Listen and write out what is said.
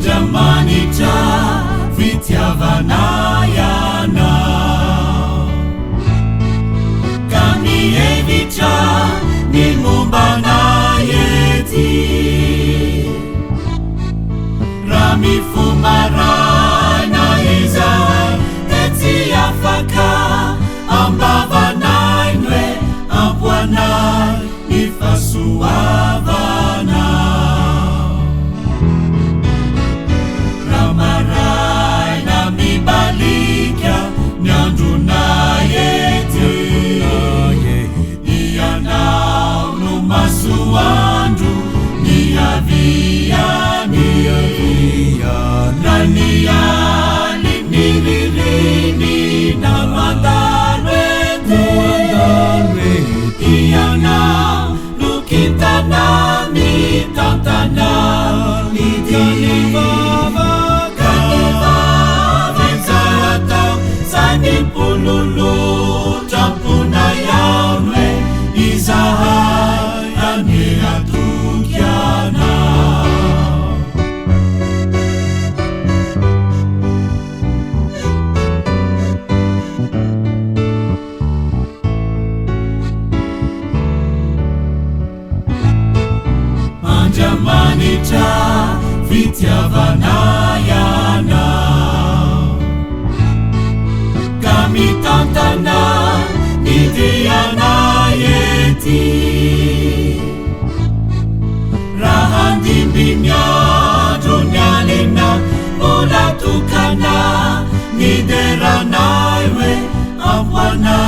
Andriamanitra fitiavana Ianao, ka mihevitra ny momba anay ety. Raha mifoha maraina izahay dia tsy afaka ambavanay ny hoe ampy ho anay ny fahasoavanao. Raha maraina mibaliaka ny andronay ety, Ianao no masoandro niaviany. Na ny aliny ririnina mandalo ety, Ianao no kintana mitantana ny dia. Ka ny vava izay atao zay mipololotra am-ponay ao ny hoe izahay anie hatoky anao. Andriamanitra fitiavana Ianao, ka mitantana ny dianay ety. Raha handimby ny andro ny alina, mbola tokana ny deranay hoe ampy ho anay.